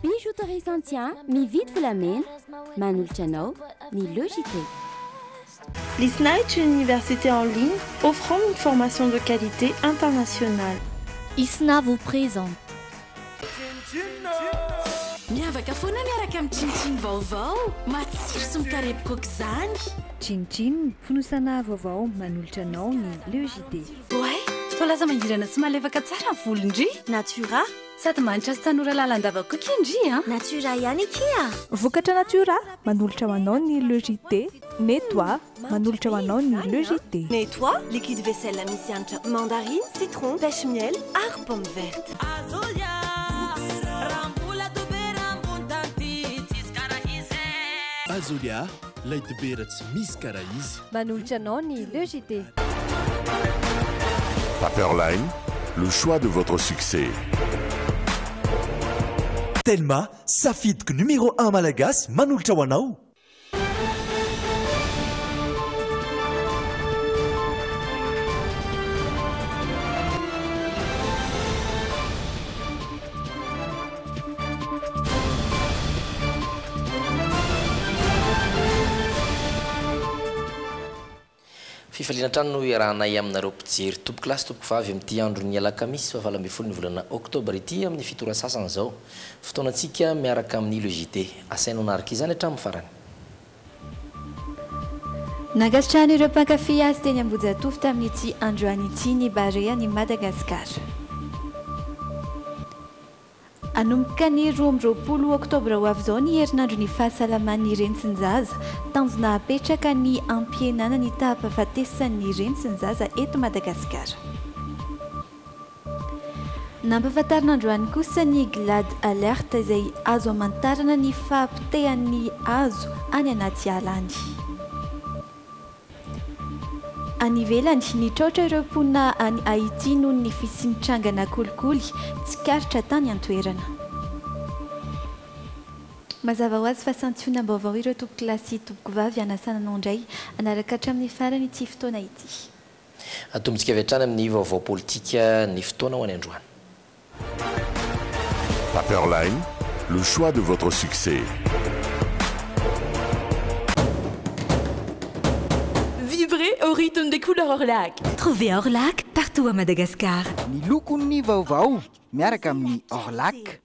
Bijouterie Santia, mividy volamena, manolotra anao ny Le JT. L'ISNA est une université en ligne offrant une formation de qualité internationale. ISNA vous présente. Miavaka foana miaraka amin'ny Tsin Tsin vaovao, matsiro sy mikarepoka aok'izany. Tsin Tsin, fonosana vaovao manolotra anao ny Le JT. Oay, toa lasa mangirana sy malefaka tsara ny volon-dry. Natura. Sady manitra sy tanora lalandava koa kindry a. Natura ihany akia. Vokatra Natura, manolotra ho anao ny Le JT. Nettoie, manolotra ho anao ny Le JT. Nettoie, liquide vaisselle misy hanitra mandarine, citron, pêche miel ary pomme verte. Azolia, lay dibera tsy misy karaha izy. Manolotra anao ny Le JT. Paperline, le choix de votre succès. Telma, safidiko numéro 1 malagasy manolotra ho anao. Fifaliana hatrany no iarahanay aminareo mpijery tompokolahy sy tompokovavy amin'ity andron'ny alakamisy faha 18 ny volana oktobra ity amin'ny fito ora sasany izao. Fotoanantsika miaraka amin'ny Le JT. Asaina hanaraka izany hatramin'ny farany. Nankasitrahan'ireo mpankafy azy teny Ambohijatovo tamin'ity androany ity ny Barean'i Madagasikara. Hanomboka ny 22 oktobra ho avy izao ny herinandron'ny fahasalaman'ny reny sy ny zaza. Tanjona hapetraka ny hampihenana ny taham-pahafatesan'ny reny sy ny zaza eto Madagasikara. Nampahafantarina androany kosa ny Glad Alert izay azo hamantarana ny fahapotehan'ny hazo any anaty ala any. Any ivelany, nitraotra ireo mponina any Haiti noho ny fisian'ny trangana kolikoly tsikaritra tany an-toerana. Mazava ho azy fa santionam-baovao ireo tompokolahy sy tompokovavy hanasana anao indray hanaraka hatramin'ny farany ity fotoana ity. Atombontsika avy hatrany amin'ny vaovao politika ny fotoana ho any androany. Paperline, le choix de votre succès. Vibrez au rythme des couleurs Orlac. Trouvez Orlac partout à Madagascar. Ny lokon'ny vaovao miaraka amin'ny Orlac.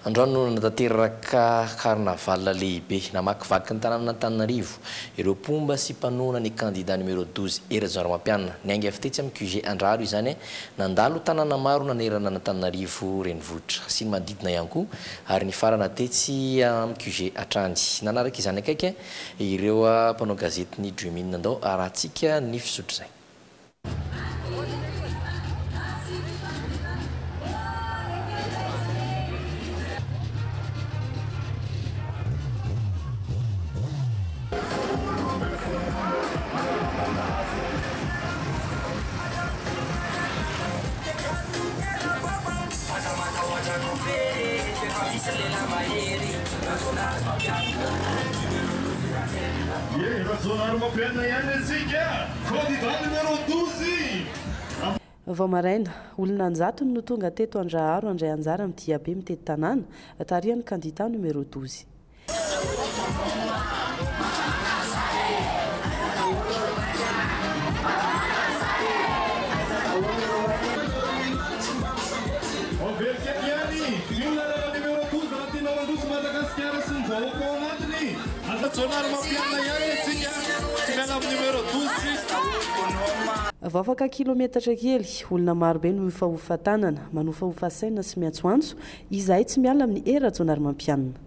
Androany no nanatanteraka carnaval lehibe namakivaky ny tanànan'Antananarivo ireo mpomba sy mpanohana ny kandida numéro 12 Hery Rajaonarimampianina. Niainga avy tetsy amin'ny QG Andraharo izany, nandalo tanàna maro nanerana an'Antananarivo renivohitra sy ny manodidina ihany koa ary nifarana tetsy amin'ny QG hatrany. Nanaraka izany akaiky ireo mpanao gazetin'ny Dream'in. Andao arahantsika ny fizotr'izay. Vao maraina, olona an-jatony no tonga teto Andraharo handray anjara amin'ny diabe mitety tanàna, tarihan'ny kandida numéro 12. Vao afaka kilometatra kely, olona marobe no mihofahofa tanana, manofahofa saina sy miantsoantso, izahay tsy miala amin'ny Hery Rajaonarimampianina.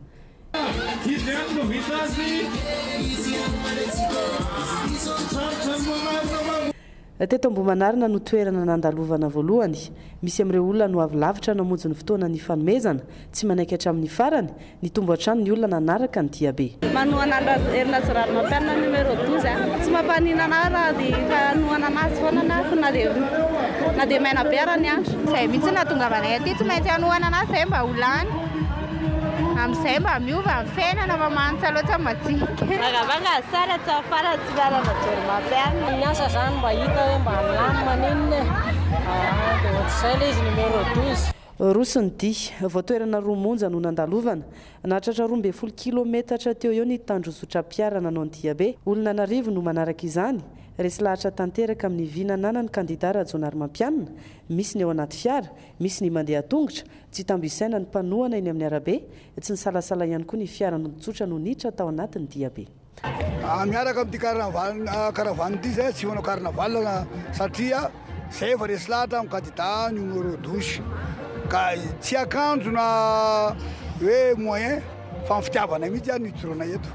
Teto Ambohimanarina no toerana nandalovana voalohany. Misy amin'ireo olona no avy lavitra namonjy ny fotoana nifanomezana, tsy manaiky hatramin'ny farany, Nitombo hatrany ny olona nanaraka ny diabe. Manohana an'i Hery Rajaonarimampianina numéro 12 a. Tsy mampaninona anah raha dia efa hanohana anazy foana anah na dia na dia maina be ara ny andro. Izay mihitsy no nahatongavanay aty, tsy maintsy hanohana anazy izay mba ho lany. Amin'izay mba miova ny fiainana fa manitra loatra madinika. Vangavanga tsara hatramin'ny farany tsy miala Rajaonarimampianina. Ny asa zany mba hita hoe mba milamina n'inona e. Dia ohatr'izay ilay izy numéro 12. Roso ny dia. Vao toerana roa monja no nandalovana. Nahatratra 12 kilometatra teo eo ny tandrozotram-piara nanao ny diabe. Olona an'arivo no manaraka izany. Resy lahatra tanteraka amin'ny vina ananan'ny kandida Rajaonarimampianina. Misy ny ao anaty fiara, misy ny mandeha an-tongotra, tsy tambo isaina ny mpanohana eny amin'ny arabe, tsy nisalasala ihany koa ny fiaran'olon-tsotra no niditra tao anatin'ny diabe. Miaraka amin'ity carnaval caravane ity zay tsy manao carnaval satria zay efa resy lahatra amin'ny candidat numéro 12 ka tsy akanjo na hoe moyen fa ny fitiavanay mihitsy no ijoroanay eto.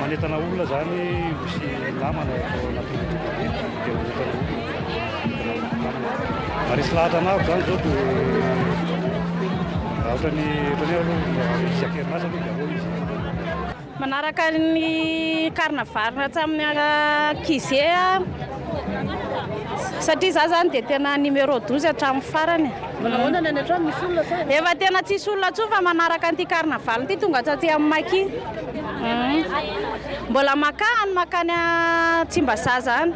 Manentana olona zany misy namana eto anatin'ny diabe dia manentana olona namana. Maharesy lahatra anah zany zao dia ohatran'ny ohatran'ny hoe aloha izy an-kerinasa aloha dia ahoana izy. Manaraka ny carnaval hatramin'ny ankizy satria za zany dia tena numéro 12 hatramin'ny farany. Manahoana ny any an-trano misy olona sa? Efa tena tsisy olona intsony fa manaraka an'ity carnaval ity tonga hatraty amin'ny Maki. Mbola maka any makany Tsimbazaza any.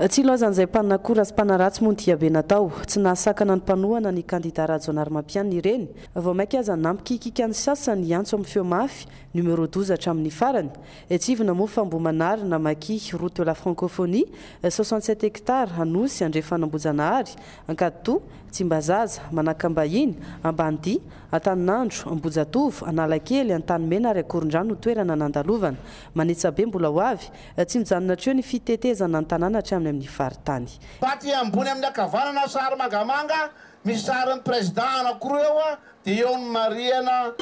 Tsy ilaozan'izay mpanakora sy mpanaratsy moa ny diabe natao. Tsy nahasakana ny mpanohana ny kandida Rajaonarimampianina ireny. Vao mainka aza nampikikiaka ny sasany hiantso amin'ny feo mafy, numéro 12 hatramin'ny farany. Etsivina moa fa Ambohimanarina, Maki, Route de la Francophonie, 67 hectares, Anosy, Andrefan'Ambohijanahary, Ankaditoa, Tsimbazaza, Manakambahiny, Ambanidia, Antaninandro, Ambohijatovo, Analakely, Antanimena ary Akorondrano no toerana nandalovana. Manetsabe mbola ho avy. Tsy mijanona hatreo ny fitetezana ny tanàna hatramin'ny amin'ny faritany. Aty ambony amin'ny ankavanana sary mangamanga misy sarin'ny président anakiroa eo dia eo ny marihana.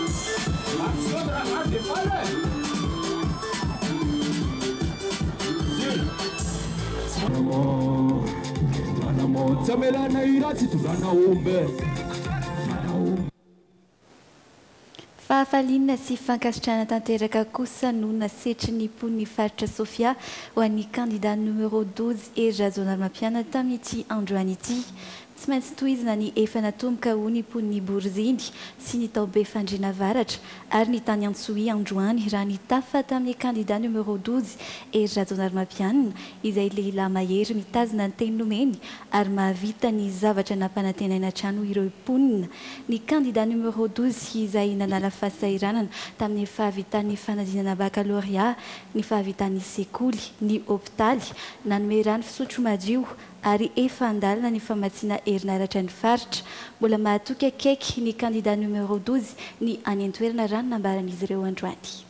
Fahafaliana sy fankasitrahana tanteraka kosa no nasetrin'ny mponin'ny faritra Sofia ho an'ny kandida numéro 12 Hery Rajaonarimampianina tamin'ity androany ity. Tsy maintsy tohizina ny efa natomboka hoy ny mponin'i Boriziny sy ny tao Befandriana Avaratra ary ny tany Antsohihy androany raha nitafa tamin'ny kandida numéro 12 Hery Rajaonarimampianina izay lehilahy mahery mitazona ny teny nomeny ary mahavita ny zavatra nampanantenaina hatrany hoy ireo mponina. Ny kandida numéro 12 izay nanala fahasahiranana tamin'ny fahavitan'ny fanadinana bakalorea, ny fahavitan'ny sekoly, ny hopitaly, nanome rano fisotro madio ary efa andalana ny famatsiana herinaratra ny faritra. Mbola mahatoky akaiky ny kandida numéro 12 ny any an-toerana raha ny nambaran'izy ireo androany.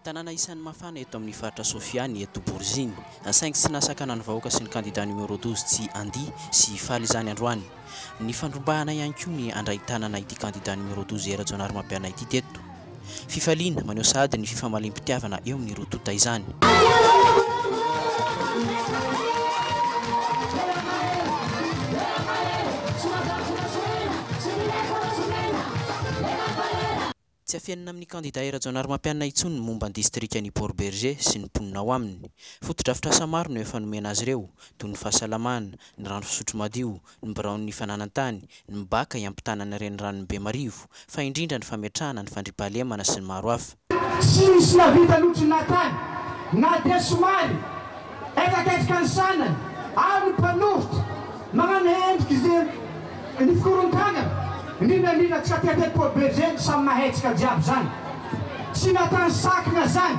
Tanàna isan'ny mafana eto amin'ny faritra Sofia ny eto Boriziny, saingy tsy nahasakana ny vahoaka sy ny kandida numéro 12 tsy handihy sy hifaly izany androany. Nifandrombahana ihany koa ny handray tanana ity kandida numéro 12 Hery Rajaonarimampianina ity teto. Fifaliana maneho sahady ny fifamaliam-pitiavana eo amin'ny roa tonta izany. Tsy afenina amin'ny kandida Hery Rajaonarimampianina intsony ny momba ny distrikan'i Port Bergé sy ny mponina ao aminy. Fotodrafitrasa maro no efa nomena azy ireo, toy ny fahasalamana, ny rano fisotro madio, ny biraon'ny fananan-tany, ny baka hiampitana ny reniranon'i Bemarivo, fa indrindra ny fametrahana ny fandriampahalemana sy ny maro hafa. Tsy nisy nahavita loatra natany na dia somary etraketraka ny sanany ary ny mpanoritra magnano endriky ze ny fikorontagnana. Indrindra indrindra tsika aty aty Port Bergé samy mahay tsika jiaby zany. Tsy natany sakana zany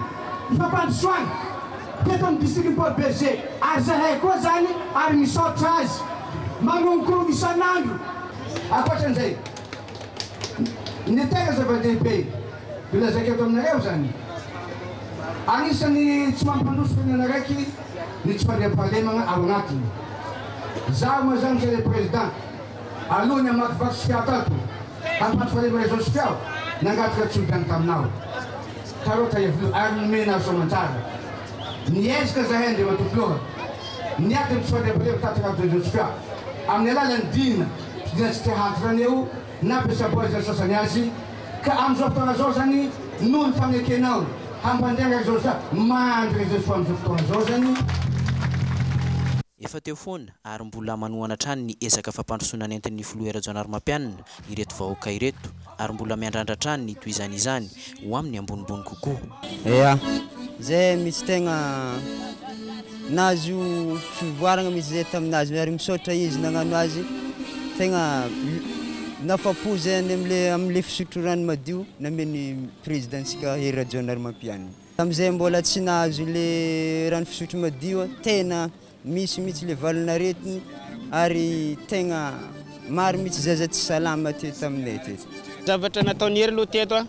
ny fampandrosoana teto amin'ny district ny Port Bergé ary zahay koa zany ary misaotra azy manonkorogno isan'andro. Ankoatran'izay, ny tena zava-dehibe lazaiko eto aminareo zany, anisan'ny tsy mampandroso firenena araiky ny tsy fandriampahalemagna ao anatiny. Zaho moa zany Monsieur le Président, Alohan'ny hamakivaky sofia tato, hampandry fahalemana izao sofia aho, nangataka tsodrano taminao. Tarota Iavoloha ary nomena ahy soamantsara. Niezaka zahay Andriamatoa Filoha, niady ny tsy fandriampahalemana tato anatin'izao izao sofia, amin'ny alalan'ny dina, dina tsy te hahantitra eo, nampiasaboa izany sasany azy, ka amin'izao fotoana izao zany noho ny fanekenao hampandeha izao sofia, mandry izao sofia amin'izao fotoana izao zany. Efa teo foana ary mbola manohana hatrany ny ezaka fampandrosoana nentin'ny filoha Rajaonarimampianina ireto vahoaka ireto ary mbola miandrandra hatrany ny hitohizany izany ho amin'ny ambonimbony kokoa. Ea, zay mitsy tegna nahazo fivoaragna mitsy zay taminazy ary misaotra izy nagnano azy tegna nafapo zay any amle amle fisotro rano madio namen'ny président-tsika Hery Rajaonarimampianina. Tamin'izay mbola tsy nahazo le rano fisotro madio tena misy mihitsy le valon'aretiny ary tegna maro mihitsy zaza tsy salama teto aminay teto. Zavatra nataon'i Hery aloha teto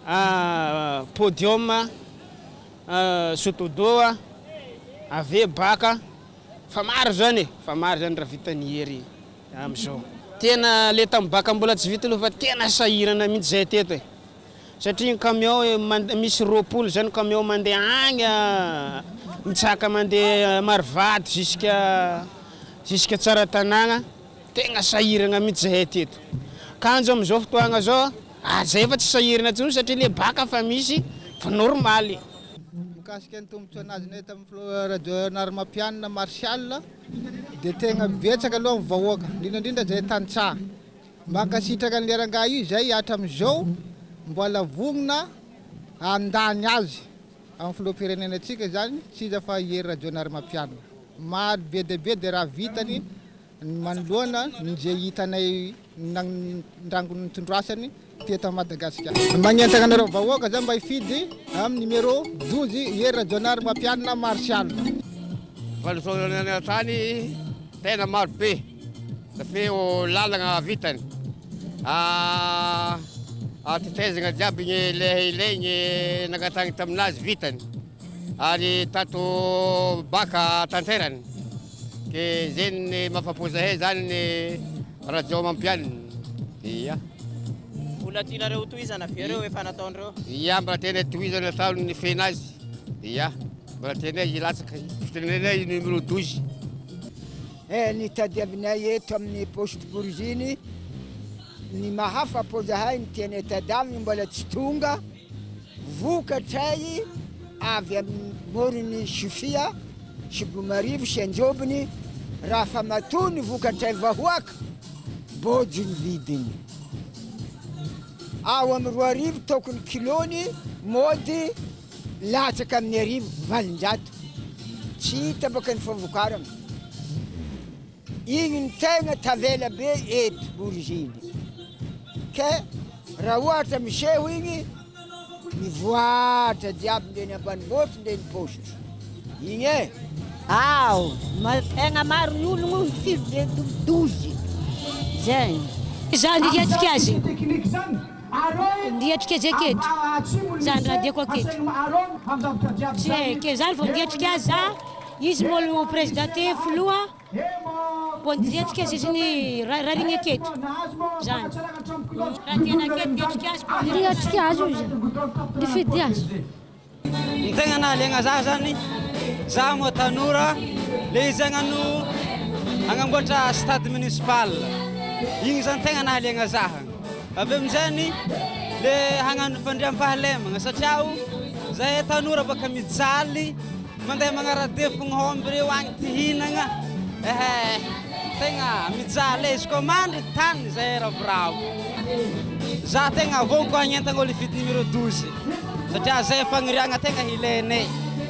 a, podium, sotodo, ave baka, fa maro zany e, fa maro zany raha vitan'i Hery amizao. Tena le tamin'ny baka mbola tsy vita aloha fa tena sahirana mihitsy zahay teto e. Satria ny camion misy 20 zany camion mandeha agny mitsaka mandeha Marovato jusqu'à jusqu'à Tsaratanàgna, tegna sahiragna mihitsy zahay teto. Kanjo amizao fotoagna zao ah zay efa tsy sahiragna intsony satria le bac efa misy fa normaly. Mikasika ny tombotsoa nazonay tamin'ny filoha Rajaonarimampianina Martial dia tegna betsaka aloha ny vahoaka, indrindra indrindra zahay tantsaha. Mankasitraka an'ilay rangahy io izay hatramin'izao mbola vonona handany azy amin'ny filoham-pirenenantsika izany tsy iza fa i Hery Rajaonarimampianina. Maro be dia be dia raha vitany ny manoloana ny izay hitanay nandrangon'ny tondroasany teto Madagasikara. Magnentana anareo vahoaka zay mba hifidy amin'ny numéro 12 Hery Rajaonarimampianina Martial. Valisoa hatrany tena maro be. Feo lalagna vitany. Tetezagna jiaby igny le ilaigny nangatahagna taminazy vitany ary tato baka tanterany ke zegny ny mahafapo zahay zany ny Rajaomampianina. Ia. Mbola tianareo ho tohizana ve reo efa nataonreo? Ia, mbola tianay tohizana atao ny fenazy. Ia, mbola tianay hilatsaka fitenenanay numéro 12. Eh, ny tadiavinay eto amin'ny poste Boriziny, ny mahafapo zahay ny tianay tadiaviny mbola tsy tonga, vokatray avy amin'ny moron'ny Sofia sy Bomarivo sy Anjobiny, raha fa matoa ny vokatray vahoaka, bôjo ny vidiny. Ao amin'ny 2000 tokony kilony mody Latsaka amin'ny 1800, tsy hita baka ny favokarana. Igny ny tegna tavela be eto Boriziny. Ke raha ohatra miseho igny, mivoatra jiaby ndre ny ambanivohitra ndre ny paositra. Igny e! Ao, tegna maro ny ologno hifidy 12 zay. Za niriatrika azy. Ndiatrika azy aketo. Za ny radiako aketo. Tsy hay ke zany vao ndiatrika azy za. Izy molo président te filoha. Vao ndiatrika azy izy ny rariny aketo. Zany. Raha tiana aketo ndiatrika azy. Ndiatrika azy ozy. Nifidy azy. Ny tegna nahaliagna za zany, za moa tanora, le izy hagnano hagnamboatra stade municipal, igny zany tegna nahaliagna za. Avy eo aminjegny le hagnano fandriampahalemagna satria o zahay tanora baka mijaly mandeha magnara-dia fogna ômby reo agny ty hihinagna, ehe tegna mijaly e, izy koa mandry tany zahay ravoravo. Za tegna vognoko hagnentagna olo hifidy numéro 12. Satria zay fagniriagna tegna ilainay,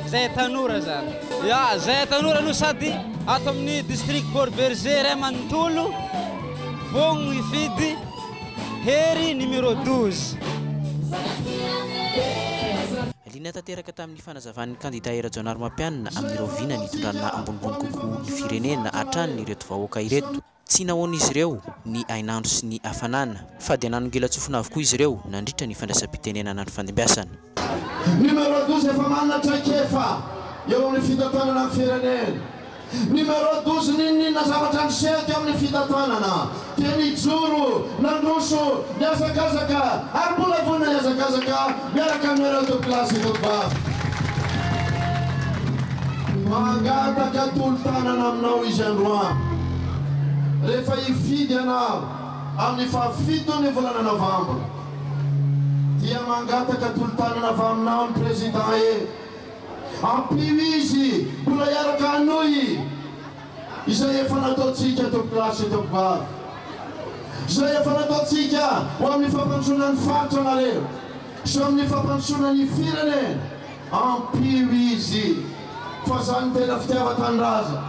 zay tanora zany. Ya, zay tanora no sady ato amin'ny district Port Bergé ray manontolo, Vogno hifidy Hery numéro 12. Liana tanteraka tamin'ny fanazavan'ny kandida Hery Rajaonarimampianina amin'ireo vina nitondrana ambonimbony kokoa ny firenena hatrany ireto vahoaka ireto. Tsy nahoan'izy ireo ny hainandro sy ny hafanana fa dia nanongilan-tsofina avokoa izy ireo nandritra ny fandraisam-pitenenana nifandimbiasana. Numéro 12 efa manana traikefa eo amin'ny fitantanana ny firenena. Numéro 12 n'inon'inona zavatra niseho teo amin'ny fitantanana dia nijoro, nandroso, nihazakazaka ary mbola vonona hihazakazaka miaraka aminareo tompokolahy sy tompovavy. Mangataka tolo-tanana aminao izy androany rehefa hifidy anao amin'ny fahafiton'ny volana novambra dia mangataka tolo-tanana avy aminao ny Président e! Ampio izy mbola hiaraka hanohy izay efa nataontsika tompokolahy sy tompokovavy. Izay efa nataontsika ho amin'ny fampandrosoana ny faritra nareo sy amin'ny fampandrosoana ny firenena. Ampio izy fa zany tena fitiavan-tanindrazana.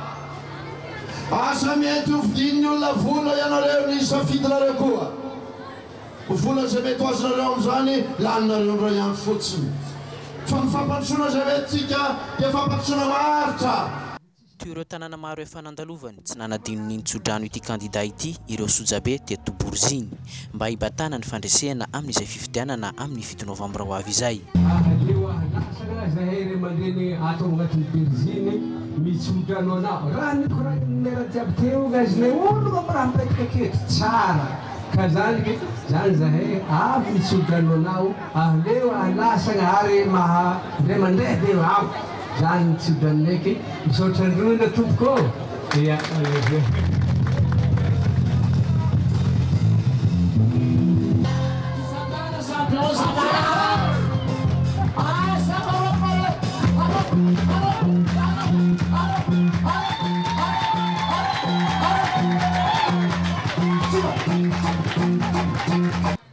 Aza mihainty ho vidian'ny olona vola ianareo ny safidinareo koa. Vola izay mety ho azonareo amin'izany, laninareo indray andro fotsiny. Fa ny fampandrosoana izay hoentintsika dia fampandrosoana maharitra. Toy ireo tanàna maro efa nandalovany, tsy nanadino ny nitsodrano ity kandida ity ireo sojabe teto Boriziny, mba hibatana ny fandresena amin'izay fifidianana amin'ny 7 novambra ho avy izay. Aleo ahalasana zahay ray aman-dreny ato agnatin'ny Berziny mitsodrano anao. Raha nikoragniny raha jiaby teo gazinay olo raha mipetraka aketo tsara. Ka zany ke zany zahay avy mitsodrano anao aleo ahalasana ary maha ndray mandeha de ao zany mitsodranonay ke misaotra androna tompoko ô ia.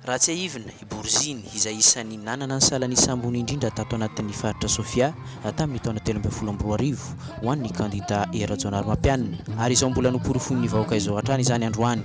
Raha tsiahivina, i Boriziny, izay isan'ny nanana ny salan'isa ambony indrindra tato anatin'ny faritra Sofia tamin'ny taona 2013 ho an'ny kandida Hery Rajaonarimampianina, ary izao mbola noporofoin'ny vahoaka izao hatrany izany androany.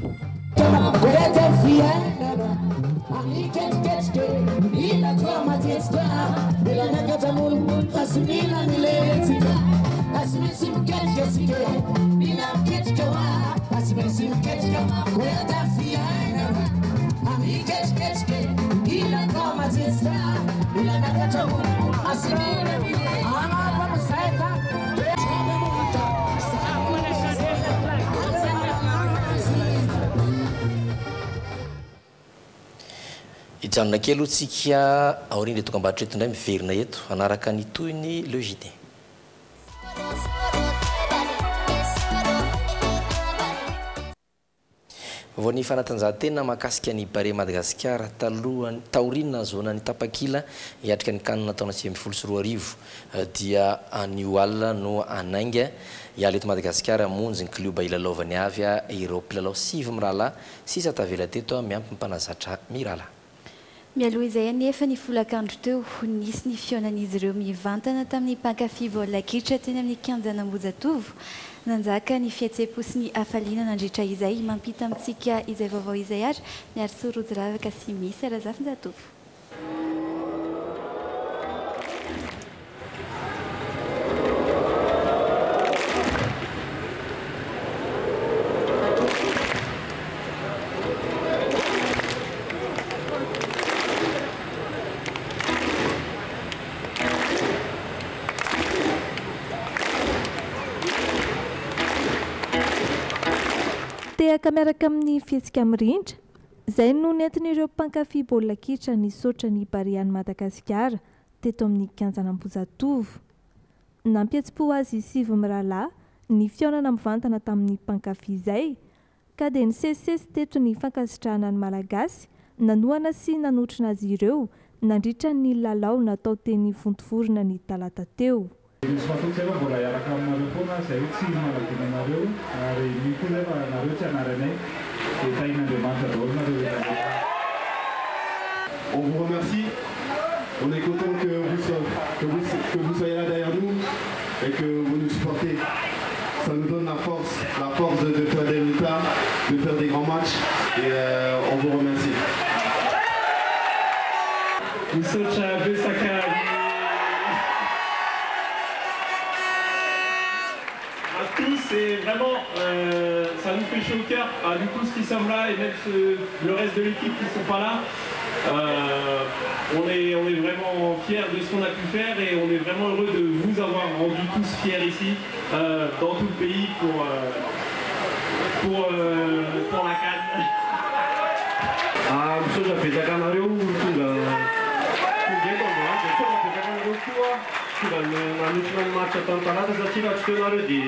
Hijanona kely aloha tsika aorian'ilay dokambarotra eto indray miverina eto hanaraka ny tohiny le JT. Vao ny fanatanjahantena mahakasika ny Barea Madagasikara talohan'ny taorian'ny nahazoana ny tapakila hiatrika ny Can taona 2019 dia anio alina no hanainga hiala eto Madagasikara hamonjy ny klioba hilalaovany avy ireo mpilalao sivy mirahalahy sisa tavela teto miampy ny mpanazatra mirahalahy. Mialoha izay anefa ny folakandro teo, nisy ny fihaonan'izy ireo mivantana tamin'ny mpankafy baolina kitra teny amin'ny kianjan'Ambohijatovo. Nanjaka ny fihetseham-po sy ny hafaliana nandritra izay. Mampita amintsika izay vaovao izay ary Miarisoa Rojoravaka sy Misa Razafinjatovo. Tehaka miaraka amin'ny fihetsika mirindra, izay no nentin'ireo mpankafy baolina kitra nisaotra ny Barean'i Madagasikara teto amin'ny kianjan'Ambohijatovo. Nampihetsi-po azy sivy mirahalahy ny fihaonana mivantana tamin'ny mpankafy izay, ka dia nisesisesy teto ny fankasitrahana ny Malagasy nanohana sy nanotrona azy ireo nandritra ny lalao natao teny Vontovorona ny talata teo. Misy matoa zay fa mbola hiaraka aminareo foana zay tsy manadino anareo ary mino koa zay fa nareo tsy hanary anay dia tahin'Andriamanitra daholo nareo rehetra rehetra. On vous remercie, on est content que vous que vous que vous soyez là derrière nous et que vous nous supportez. Ça nous donne la force, la force de, de faire des résultats. de faire des grands matchs et on vous remercie. Misaotra betsaka à tous et vraiment ça nous fait chaud au cœur à nous tous qui sommes là et même le reste de l'équipe qui sont pas là. On est, on est vraiment fiers de ce qu'on a pu faire et on est vraiment heureux de vous avoir rendu tous fiers ici, dans tout le pays pour la CAN. Misaotra betsaka anareo tonga tonga eto androany, dia misaotra betsaka anareo koa tonga nanotrona ny match tamin'ny talata, satria raha tsy teo nareo dia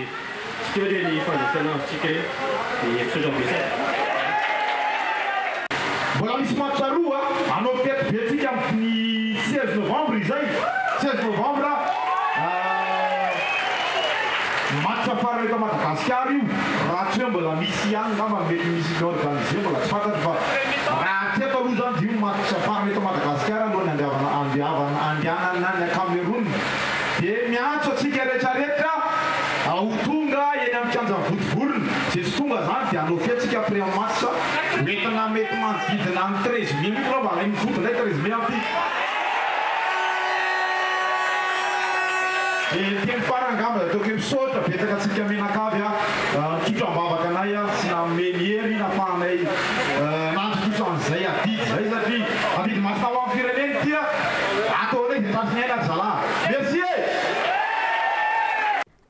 tsy teo ireny fandraisana azontsika iny, dia misaotra betsaka. Mbola misy match roa hanao fety be antsika amin'ny 16 novembre izay, 16 novembre, match farany eto Madagasikara io, raha tsy hoe mbola misy ihany angamba mety misy mi-organiser, mbola tsy fantatro, fa raha hatreto aloha izany dia io match farany eto Madagasikara alohan'ny andehavana andehavana andehanana any Cameroun. Dia miantso antsika rehetra rehetra ho tonga eny amin'ny kianjan'i Vontovorona, izay tsy tonga izany dia hanao fety tsika après ny match, hoentina mety manodidina ny 13 mille koa mba alain'ny foot indray 13 mille amin'ity. Dia ny teny farany angamba dia ataoko hoe misaotra betsaka antsika mianakavy nitsotra am-bavaka anay sy nanome ny hery nafahanay nandrosotra an'izay adidy izay, satria adidy masina ho an'ny firenena ity a! Ataonay izay tratry ny aina ry zalahy. Merci e!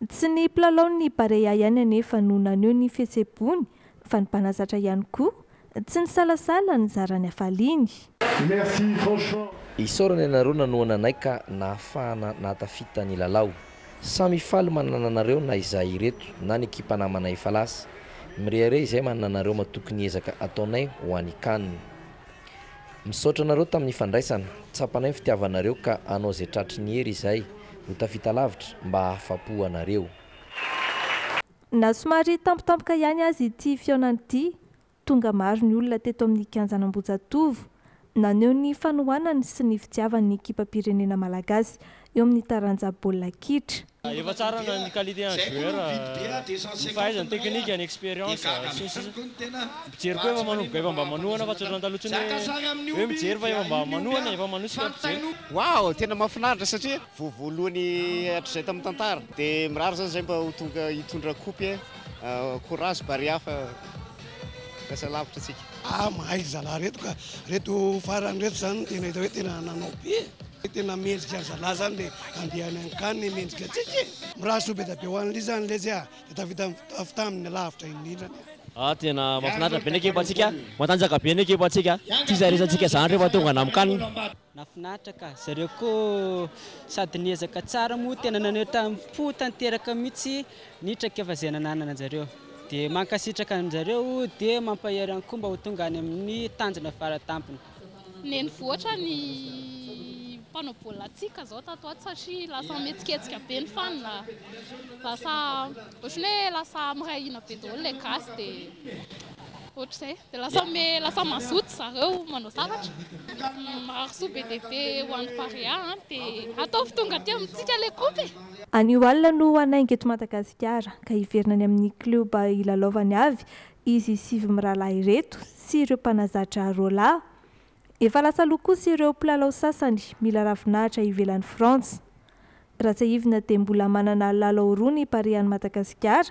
Tsy ny mpilalaon'ny Barea ihany anefa no naneho ny fihetseham-pony fa ny mpanazatra ihany koa tsy nisalasala nizara ny hafaliany. Merci franchement. Isaorana ianareo nanohana anay ka nahafahana nahatafita ny lalao. Samy faly manana anareo na izahay ireto na ny ekipa namana efa lasa. Mirehareha izahay manana anareo matoky ny ezaka ataonay ho an'i Can. Misaotra anareo tamin'ny fandraisana. Tsapanay ny fitiavanareo ka hanao izay tratry ny hery izahay ho tafita lavitra mba hahafapo anareo. Na somary tampotampoka ihany aza ity fihaonana ity, tonga maro ny olona teto amin'ny kianjan'Ambohijatovo, naneho ny fanohanany sy ny fitiavany ny ekipam-pirenena malagasy eo amin'ny taranja baolina kitra. Efa tsara na ny qualité en joueur, ny fahaizany technique, ny expérience, sy ny sisa. Mpijery koa efa manomboka efa mba manohana fa tsy ohatran'ny taloha intsony hoe mijery fa efa mba manohana, efa manosika mpijery. Waouh, tena mahafinaritra satria vao voalohany hatrizay tamin'ny tantara. Dia mirary zany zay mba ho tonga hitondra coupe e. Courage Barea fa lasa lavitra tsika. Ah mahay ry zalahy reto ka, reto farany reto zany tena hita hoe tena nanao be e. Tena mendrika ry zalahy zany le andeha any an-kany mendrika antsika e. Mirary soa be dia be ho an'i Liza zany lesy a, dia tafita tafita amin'ny lavitra indrindra anie. Ah tena mahafinaritra be ny ekipantsika, matanjaka be ny ekipantsika, tsy iza resantsika zany rehefa tonga any am-can. Nafinaritra ka, zareo koa sady niezaka tsara moa tena naneho tamim-po tanteraka mihitsy ny traikefa izay nananana anjareo. Dia mankasitraka anjareo dia mampahery ihany koa mba ho tonga any amin'ny tanjona faratampony. Nenivoatra ny mpanao baolina antsika zao tato ho ato satria lasa mihetsiketsika be ny fan, lasa ohatran'ny hoe lasa miray hina be daholo ilay gasy dia ohatr'izay, dia lasa me lasa mazoto zareo manao zavatra. Mirary soa be dia be ho an'ny Barea an, dia ataovy tonga aty amintsika ilay coupe e! Anio alina no hanainga eto Madagasikara ka hiverina any amin'ny klioba hilalaovany avy izy sivy mirahalahy ireto sy ireo mpanazatra roa lahy. Efa lasa aloha kosa ireo mpilalao sasany mila ravinahitra ivelan'i Frantsa. Raha tsiahivina dia mbola manana lalao roa ny Barean'i Madagasikara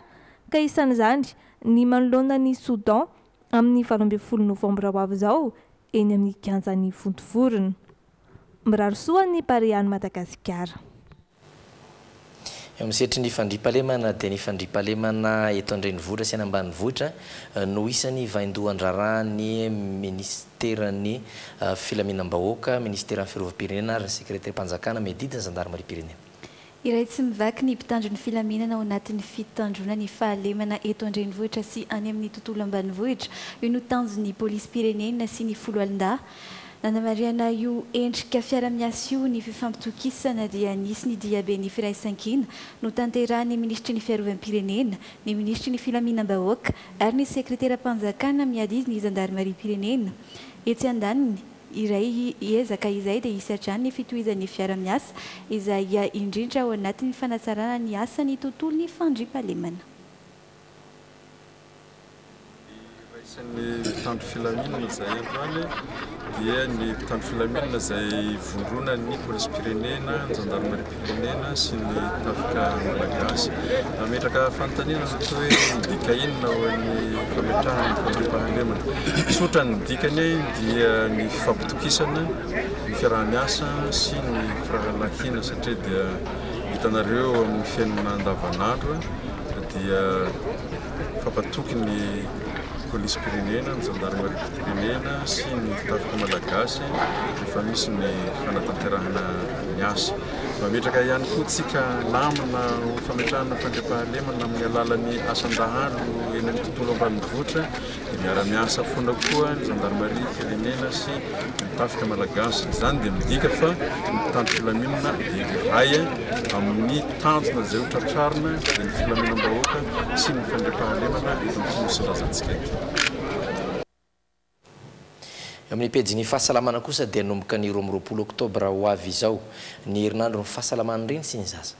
ka isan'izany ny manoloana an'i Soudan amin'ny 18 novambra ho avy izao eny amin'ny kianjan'i Vontovorona. Mirary soa ny Barean'i Madagasikara. Eo amin'ny sehatry ny fandriampahalemana dia ny fandriampahalemana eto an-drenivohitra sy any ambanivohitra no isan'ny vaindohan-draharahan'ny minisiteran'ny filaminam-bahoaka, minisiteran'ny fiarovam-pirenena ary ny sekreteram-panjakana miadidy ny zandarimariam-pirenena. Iray tsy mivaky ny mpitandro ny filaminana ao anatin'ny fitandroana ny fahalemana eto an-drenivohitra sy any amin'ny tontolo ambanivohitra. Io no tanjon'ny polisim-pirenena sy ny foloalindahy. Nanamarihana io endrika fiara-miasa io ny fifampitokisana dia nisy ny diaben'ny firaisankina notanterahin'ny minisitry ny fiarovam-pirenena, ny minisitry ny filaminam-bahoaka ary ny sekreteram-panjakana miadidy ny zandarimariam-pirenena. Etsy andaniny, iray ezaka izay dia hisy hatrany ny fitohizan'ny fiara-miasa izay indrindra ao anatin'ny fanatsarana ny asan'ny tontolon'ny fandriampahalemana. Isan'ny mpitandro filaminana izay androany dia ny mpitandro filaminana izay ivondronan'ny polisim-pirenena, ny zandarimariam-pirenena sy ny tafika malagasy. Nametraka fanontaniana ny toa hoe midika inona ho an'ny fametrahana ny fandriampahalemana. Tsotra ny dikany dia ny fifampitokisana, ny fiaraha-miasa sy ny firahalahiana satria dia hitanareo amin'ny fiainana andavanandro dia Fampatoky ny polisim-pirenena, ny zandarimariam-pirenena sy ny tafika malagasy rehefa misy ny fanatanterahana ny asa. Mametraka ihany koa tsika lamina ho fametrahana fandriampahalemana amin'ny alalan'ny asan-dahalo eny amin'ny tontolo ambanivohitra dia miara-miasa foana koa ny zandarimariam-pirenena sy ny tafika malagasy. Izany dia midika fa ny mpitandro filaminana dia iray amin'ny tanjona izay ho tratrarina dia ny filaminam-bahoaka sy ny fandriampahalemana eto amin'ity Nosin-drazantsika ity. Eo amin'ny pejin'ny fahasalamana kosa dia hanomboka ny 22 oktobra ho avy izao ny herinandron'ny fahasalaman'ny reny sy ny zaza.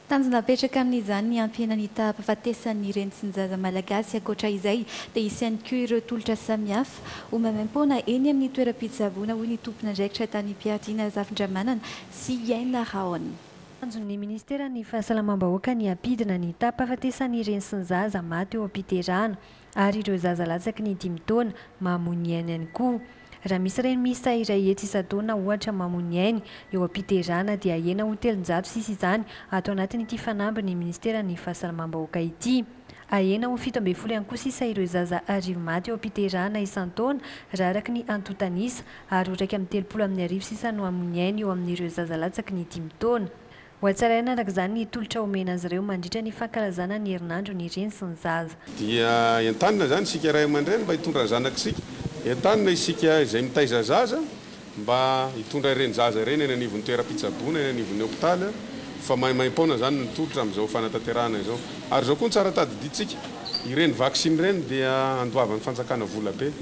Tanjona apetraka amin'izany ny hampihena ny taham-pahafatesan'ny reny sy ny zaza malagasy. Ankoatra izay dia hisy ihany koa ireo tolotra samihafa ho maimaimpoana eny amin'ny toeram-pitsaboana hoy ny tompon'andraikitra tany Mpiadiana Razafindramanana sy Iaina Rahona. Tanjon'ny minisiteran'ny Fahasalamam-bahoaka ny hampidina ny taham-pahafatesan'ny reny sy ny zaza maty eo am-piterahana ary ireo zaza latsaky ny dimy taona mamoy ny ainy ihany koa. Raha misy reny miisa iray hetsy isan-taona ohatra mamoy ny ainy eo am-piterahana dia ahena ho 300 sisa izany ato anatin'ity fanambin'ny minisiteran'ny Fahasalamam-bahoaka ity. Ahena ho 17 ihany koa sisa ireo zaza arivo maty eo am-piterahana isan-taona raha araka ny antontan'isa ary ho 1031 sisa no hamoy ny ainy eo amin'ireo zaza latsaky ny dimy taona. Ho hatsaraina araka izany ny tolotra omena azy ireo mandritra ny fankalazana ny herinandro ny reny sy ny zaza. Dia entanina izany isika ray aman-dreny mba hitondra ny zanak'isika. Entanina isika izay mitaiza zaza mba hitondra ireny zaza ireny eny anivon'ny toeram-pitsaboana, eny anivon'ny hopitaly fa maimaim-poana izany ny tolotra amin'izao fanatanterahana izao. Ary izao koa no tsara tadidintsika, ireny vaksiny ireny dia andoavan'ny fanjakana vola be,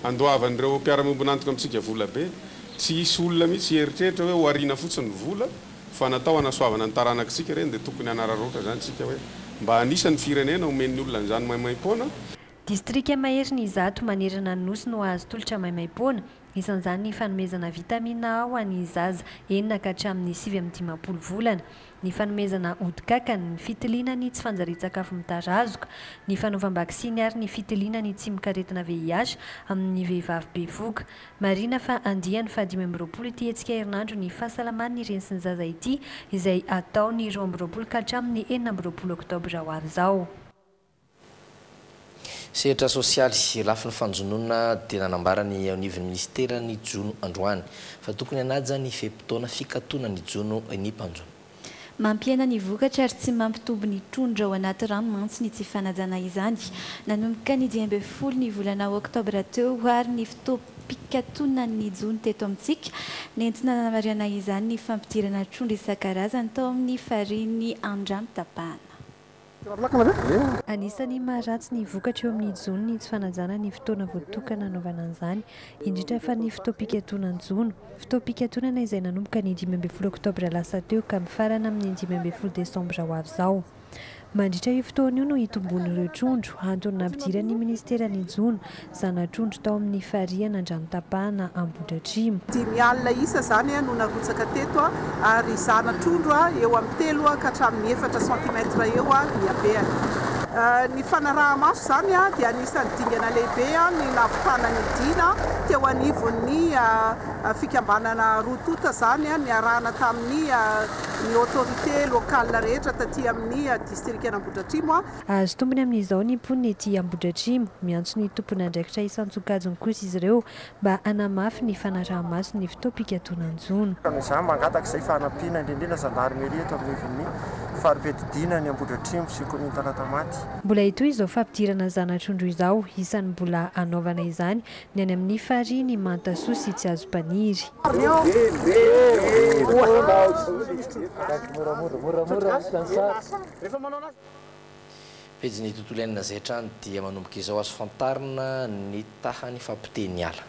andoavan'ireo mpiara-miombon'antoka amintsika vola be. Tsy hisy olona mihitsy hieritreritra hoe ho ariana fotsiny ny vola. Fa natao hanasoavana ny taranakitsika ireny dia tokony hanararaotra izany isika hoe mba anisan'ny firenena omen'ny olona an'izany maimaimpoana. Distrika maherin'ny 100 manerana ny Nosy no hahazo tolotra maimaimpoana, isan'izany ny fanomezana vitamine A ho an'ny zaza enina ka hatramin'ny 59 volana, ny fanomezana ody kankana, ny fitiliana ny tsy fanjarian-tsakafo mitarazoka, ny fanaovam-baksiny ary ny fitiliana ny tsimokaretina VIH amin'ny vehivavy bevohoka. Marihina fa andiany faha 25 ity hetsika herinandro ny fahasalaman'ny reny sy ny zaza ity izay hatao ny 22 ka hatramin'ny 26 oktobra ho avy izao. Sehatra sosialy, lafiny fanjonoana dia nanambara ny eo anivon'ny minisiteran'ny jono androany fa tokony hanaja ny fe-potoana fikatonan'ny jono ny mpanjono. Mampihena ny vokatra ary tsy mampitombo ny trondro ao anaty rano mantsy ny tsy fanajana izany. Nanomboka ny 15 ny volana oktobra teo ary ny fotoam-pikatonan'ny jono teto amintsika. Nentina nanamarihana izany ny fampidirana trondro isan-karazany tao amin'ny farihin'ny Andranotapahana. Anisan'ny maharatsy ny vokatra eo amin'ny jono ny tsy fanajana ny fotoana voatokana hanaovana an'izany, indrindra fa ny fotoam-pikatonan'ny jono. Fotoam-pikatonana izay nanomboka ny 15 oktobra lasa teo ka mifarana amin'ny 15 desambra ho avy izao. Mandritra io fotoana io no hitomboan'ireo trondro, antony nampidiran'ny minisiteran'ny jono zana-trondro tao amin'ny farihan' Andranotapahana Ambohidratrimo. 50 isa izany no narotsaka teto ary zana-trondro eo amin'ny telo ka hatramin'ny efatra centimètre eo ny habehany. Ny fanaraha-maso izany dia anisan'ny dingana lehibe ny nahavitana ny dina teo anivon'ny fikambanana roa tonta izany niarahana tamin'ny ny autorité locale rehetra taty amin'ny distrikan'Ambohidratrimo. Azo tombony amin'izao ny mponina ety Ambohidratrimo. Miantso ny tompon'andraikitra isan-tsokajiny kosa izy ireo mba hanamafy ny fanaraha-maso ny fotoam-pikatonanjono. Noho izany, mangataka izay fanampiana indrindra indrindra zandarmeria eto anivon'ny fari-piadidiana ny Ambohidratrimo sy kaominina Talatamaty. Mbola hitohy izao fampidirana zana-trondro izao. Isan'ny mbola hanaovana izany ny any amin'ny farihin'i Mantasoa sy Tsiazompaniry. Pejin'ny tontolo iainana izay hatrany dia manomboka izao azo fantarina ny tahan'ny fahapotehin'ny ala.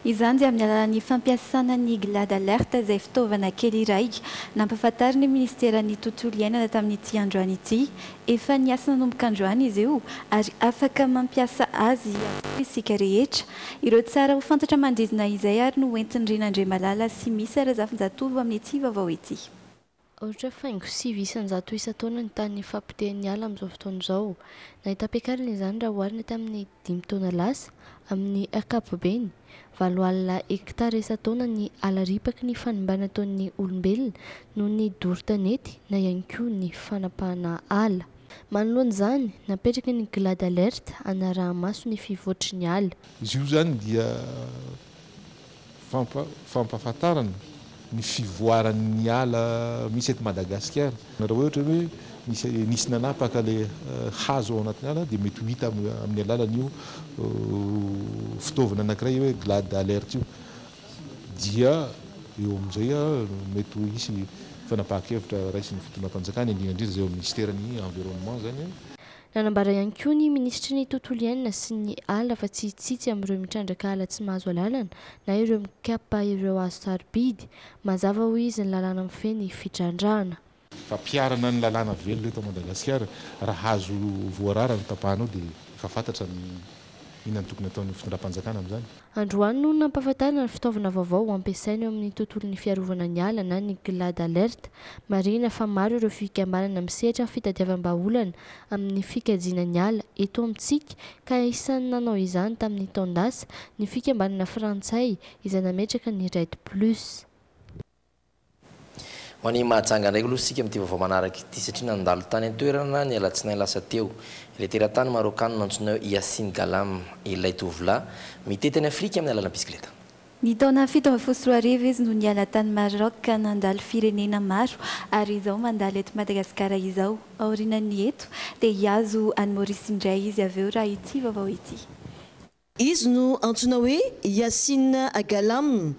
Izany dia amin'ny alalan'ny fampiasana ny Glad Alert izay fitaovana kely iray nampahafantarin'ny minisiteran'ny tontolo iainana tamin'ity androany ity. Efa niasa nanomboka androany izy io ary afaka mampiasa azy avokoa isika rehetra. Ireo tsara ho fantatra manodidina izay ary no hoentin'i Rina Andriamalala sy Misa Razafinjatovo amin'ity vaovao ity. Ohatra, faingo 9% isan-taona ny tahan'ny fahapotehan'ny ala amin'izao fotoana izao. Nahitam-piakarana izany raha oharina tamin'ny dimy taona lasa. Amin'ny ankapobeny, 80 hektara isan-taona ny ala ripaky ny fanimbana ataon'ny olombelona noho ny doro tanety na ihany koa ny fanapahana ala. Manoloana izany, napetraka ny Glad Alert hanaraha-maso ny fivoatry ny ala. Izy io izany dia fampahafantarana ny fivoaran'ny ala misy eto Madagasikara. Raha ohatra hoe nisy nisy nanapaka ilay hazo ao anatin'ny ala dia mety ho hita amin'ny alalan'io fitaovana anankiray hoe Glad Alert io. Dia eo amin'izay mety ho hisy fanapahan-kevitra raisin'ny fitondram-panjakana, indrindra indrindra izay eo amin'ny minisiteran'ny environnement izany. Nanambara ihany koa ny minisitry ny Tontolo iainana sy ny ala fa tsy hitsitsy amin'ireo mitrandraka ala tsy mahazo alalana na ireo mikapa ireo hazo sarobidy. Mazava hoy izy ny lalàna mifehy ny fitrandrahana. Fampiharana ny lalàna velona eto Madagasikara, raha hazo voarara no tapahanao dia efa fantatra ny inona no tokony hataon'ny fitondram-panjakana amin'izany. Androany no nampahafantarina ny fitaovana vaovao ho ampiasaina eo amin'ny tontolon'ny fiarovana ny ala na ny Glad Alert. Marihina fa maro ireo fikambanana misehatra amin'ny fitadiavam-bahaolana amin'ny fikajiana ny ala eto amintsika ka isan'ny nanao izany tamin'ny taon-dasa ny fikambanana frantsay izay nametraka ny Red Plus. Ho any Mahajanga indray aloha isika amin'ity vaovao manaraka ity satria nandalo tany an-toerana ny alatsinainy lasa teo ilay teratany Maraokanina antsoina hoe Yassine Galam, ilay tovolahy mitety an'i Afrika amin'ny alalan'ny bisikileta. Ny taona 2017 izy no niala tany Maroc ka nandalo firenena maro ary izao mandalo eto Madagasikara izao. Aorianan'ny eto dia hihazo an'i Maurice indray izy avy eo raha ity vaovao ity. Izy no antsoina hoe Yassine Galam,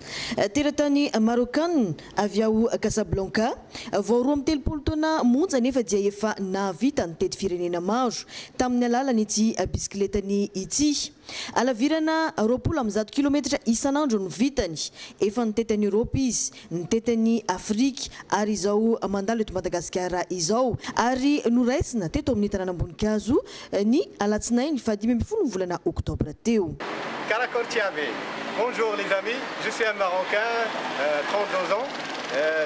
teratany Maraokanina avy ao Casablanca. Vao 32 taona monja anefa dia efa nahavita nitety firenena maro tamin'ny alalan'ity bisikiletany ity. Halavirana 120 kilometatra isan'andro no vitany. Efa nitety an'i Eoropa izy, nitety an'i Afrika ary izao mandalo eto Madagasikara izao. Ary noraisina teto amin'ny tanàn'Amboninkazo ny alatsinainy faha-15 ny volana oktobra teo. Karakôry jiaby! Bonjour les amis, je suis un marocain, 32 ans,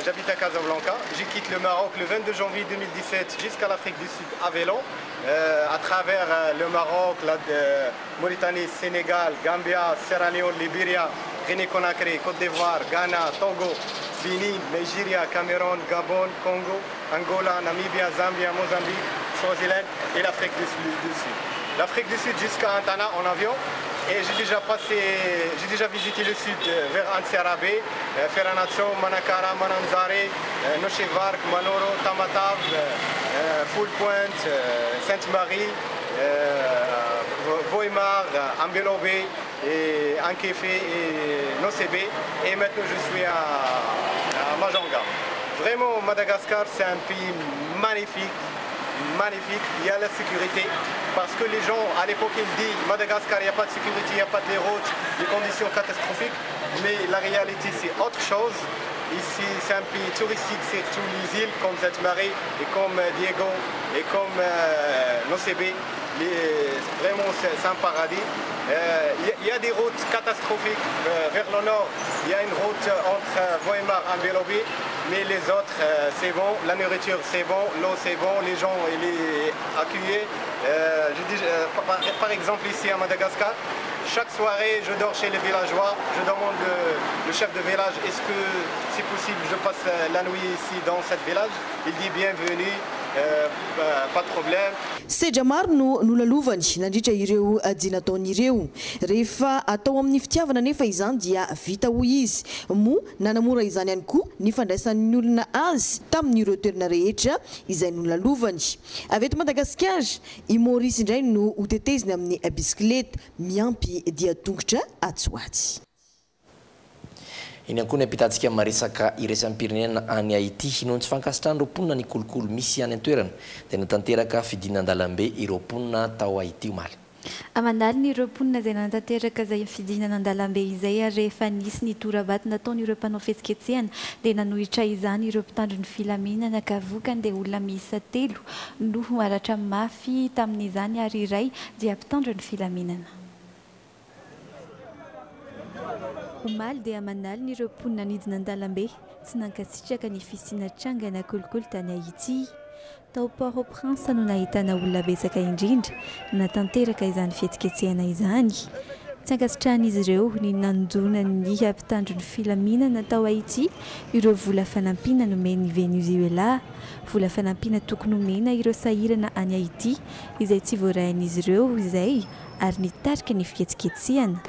j'habite à Casablanca, je quitte le Maroc le 22 janvier 2017 jusqu'à l'Afrique du Sud à vélo, à travers le Maroc, la Mauritanie, Sénégal, Gambia, Sierra Leone, Liberia, Guinée-Conakry, Côte d'Ivoire, Ghana, Togo, Bénin, Nigeria, Cameroun, Gabon, Congo, Angola, Namibia, Zambia, Mozambique, Swaziland et l'Afrique du Sud. L'Afrique du Sud jusqu'à Antana en avion et j'ai déjà passé, j'ai déjà visité le sud vers Antsirabe, Fianarantsoa, Manakara, Mananjary, Nosy Varika, Manoro, Tamatave, Foulpointe, Sainte-Marie, Vohémar, Ambilobe et Ankify et Nosy Be et maintenant je suis à Majunga. Vraiment Madagascar c'est un pays magnifique, magnifique, il y a la sécurité parce que les gens à l'époque ils disent Madagascar il n'y a pas de sécurité, il n'y a pas de routes, des conditions catastrophiques, mais la réalité c'est autre chose. Ici c'est un pays touristique, surtout les îles comme Sainte-Marie et comme Diego et comme Nosy Be. Vraiment c'est un paradis. Il y a des routes catastrophiques vers le nord, il y a une route entre Vohémar et Ambilobe, mais les autres c'est bon, la nourriture c'est bon, l'eau c'est bon, les gens ils sont accueillis. Je dis, par exemple ici à Madagascar, chaque soirée je dors chez les villageois, je demande le chef de village est-ce que c'est possible je passe la nuit ici dans cette village, il dit bienvenue. Pas de problème. Sedra maro no nolalovany nandritra ireo dia nataony ireo. Rehefa atao amin'ny fitiavana anefa izany dia vita hoy izy. Moa nanamora izany ihany koa ny fandraisan'ny olona azy tamin'ireo toerana rehetra izay nolalovany. Avy eto Madagasikara, i Maurice indray no hoteteziny amin'ny bisikileta miampy dia tongotra atsy ho atsy. Iny ihany koa ny ampitantsika maresaka iraisam-pirenena any Haiti. Noho ny tsy fankasitrahan'ireo mponina ny kolikoly misy any an-toerana dia natanteraka fidinan-dalambe ireo mponina tao Haiti omaly. Aman'aliny ireo mponina izay nanatanteraka izay fidinana an-dalambe izay ary rehefa nisy ny tora-bato nataon'ireo mpanao fihetsiketsehana dia nanohitra izany ireo mpitandro ny filaminana ka vokany dia olona miisa telo no naratra mafy tamin'izany ary iray dia mpitandro ny filaminana. Omaly dia aman'aliny ireo mponina nidina an-dalambe tsy nankasitraka ny fisiana trangana kolikoly tany Haiti. Tao Port-au-Prince no nahitana olona betsaka indrindra nanatanteraka izany fihetsiketsehana izany. Tsy ankasitrahan'izy ireo ny nanondronan'ny mpitandro ny filaminana tao Haiti ireo vola fanampiana nomen'i Venezuela. Vola fanampiana tokony homena ireo sahirana any Haiti izay tsy voarain'izy ireo izay ary nitarika ny fihetsiketsehana.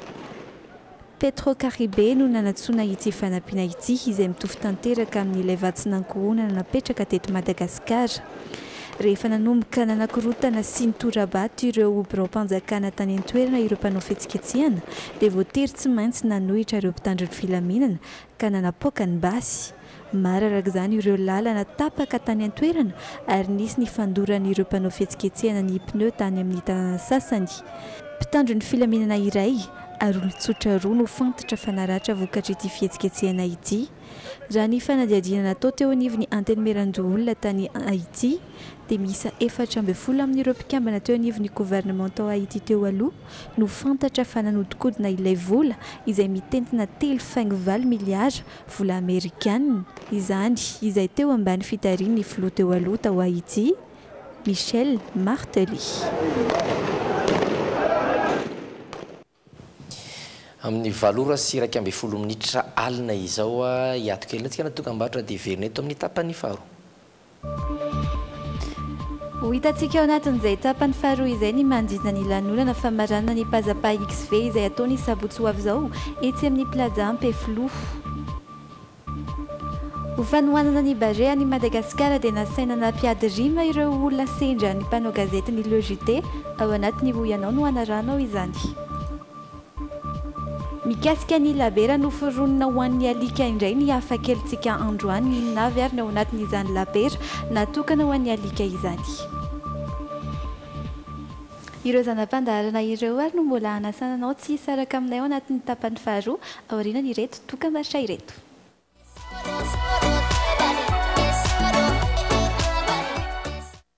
Petrocaribe no nanantsoana ity fanampiana ity izay mitovy tanteraka amin'ilay vatsin'ankohonana napetraka teto Madagasikara. Rehefa nanomboka nanakorontana sy nitora-bato ireo biraom-panjakana tany an-toerana ireo mpanao fihetsiketsehana dia voatery tsy maintsy nanohitra ireo mpitandro ny filaminana ka nanapoaka ny basy. Maro araka izany ireo lalana tapaka tany an-toerana ary nisy ny fandoran'ireo mpanao fihetsiketsehana ny pneu tany amin'ny tanàna sasany. Mpitandro ny filaminana iray ary olon-tsotra roa no fantatra fa naratra vokatr'ity fihetsiketsehana ity. Raha ny fanadihadiana natao teo anivon'ny Antenimierandoholona tany Haiti dia miisa 14 amin'ireo mpikambana teo anivon'ny governemanta ao Haiti teo aloha no fantatra fa nanodinkodina ilay vola izay mitentina 3,8 miliara vola amerikana izany izay teo ambany fitarihin'ny filoha teo aloha tao Haiti, Michel Martelly. Amin'ny valo ora sy 11 minitra alina izao, hiato kely antsika na dokam-barotra dia hiverina eto amin'ny tapany faharoa. Ho hitantsika ao anatin'izay tapany faharoa izay ny manodidina ny lanonana famaranana ny Pazzapa XV izay hatao ny sabotsy ho avy izao etsy amin'ny Plaza Ampefiloha. Ho fanohanana ny Barea an'i Madagasikara dia nasaina nampiady rima ireo olona sendra ny mpanao gazetin'ny Le JT ao anatin'ny Hoy Ianao no hanarahanao izany. Mikasika ny labera noforonina ho an'ny alika indray ny hafa kelintsika androany, inona avy ary ny ao anatin'izany labera natokana ho an'ny alika izany? Ireo zana-pandaharana ireo ary no mbola hanasana anao tsy hisaraka aminay ao anatin'ny tapany faharoa aorianan'ireto dokambarotra ireto.